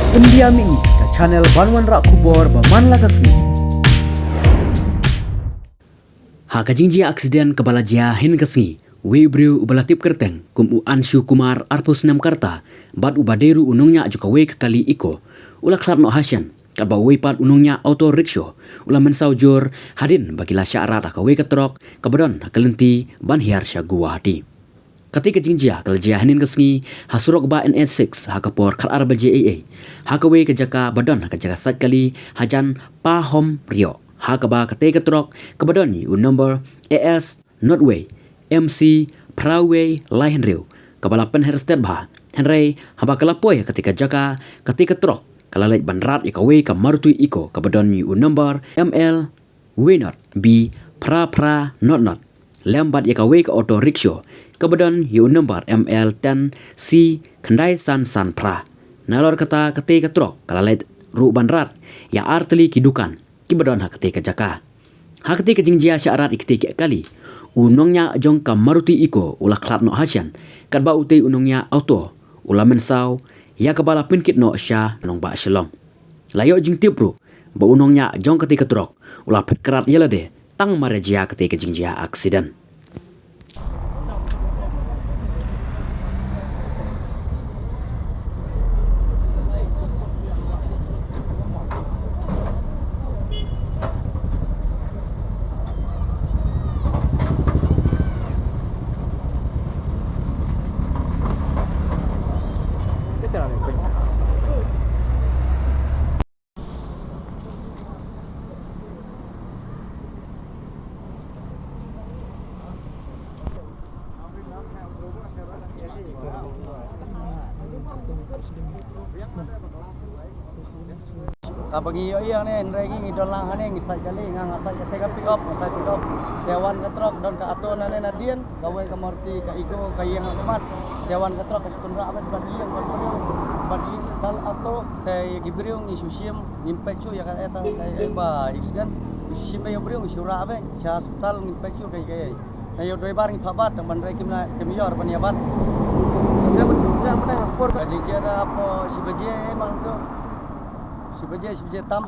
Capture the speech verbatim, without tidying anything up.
India Mini, ka channel ban wanrah khubor ba man la ka sngi. Ha ka jingjia aksiden kaba la jia hynne ka sngi, uwei u briew uba la tip kyrteng kum u Anshu Kumar, arphew snem ka rta, bad uba dei ruh u nongñiah jong kawei ka kali Eeco, u la khlad noh hashen, katba uwei pat u nongñiah auto rickshaw u la mynsaw jur hadien ba ki la shah rat ha kawei ka trok kaba don ha ka lynti ban hiar sha Guwahati. Katei ka jingjia ka la jia hynnin ka sngi ha surok bah N H six ha ka por khatar baje eiei, ha kawei ka jaka ba don ha ka jaka sait kali hajan Pahomrioh, ha kaba katei ka trok kaba don ïa u number A S not wei M C phra wei lai hynriew, kaba la pynher stet bha. Hynrei haba ka la poi ha katei ka jaka, katei ka trok ka la leit ban rat ïa kawei ka Maruti Eeco kaba don ïa u number M L wei not B phra phra not not, lem bad ïa kawei ka auto rickshaw kaba don ïa u number M L ten C khyndai san san phra. Nalor kata, katei ka trok ka la leit ruh ban rat ïa ar tylli ki dukan kiba don ha katei ka jaka. Ha katei ka jingjia shah rat ïa katei ka kali, u nongñiah jong ka Maruti Eeco u la khlad noh hashen, katba utei u nongñiah auto u la mynsaw, ïa kaba la pynkit noh sha nongbah Shillong. La ïoh jingtip ruh ba u nongñiah jong katei ka trok u la phet krad ïa lade tang mar jia katei ka jingjia aksiden. Kaba ngi ïohi hangne, hynrei ngi, ngi don lang hangne, ngi sait kali, nga, nga sait kata ka pick up, nga sait pick up. Te wan ka trok, don ka auto nangne nadien, kawei ka Maruti, ka Eeco, ka ïeng ha khmat. Te wan ka trok, ka shu tynrah bad, bad ïeng, bad briew, bad ïeng, bad auto, te ki briew ngi shu shim, ngim peit shuh ïa ka, eh, ta, eh, eh, ba accident. Ngi shu shim beit ïa u briew, ngi shu rah beit, sha hospital ngim peit shuh ka, ka, eh. Ïa u driver ngi phah bat, tang ban rei kim na, kim ïoh ban ïa bat. Ka jingjia da hapoh shi baje, eh, mang to. Shi baje, shi baje tam.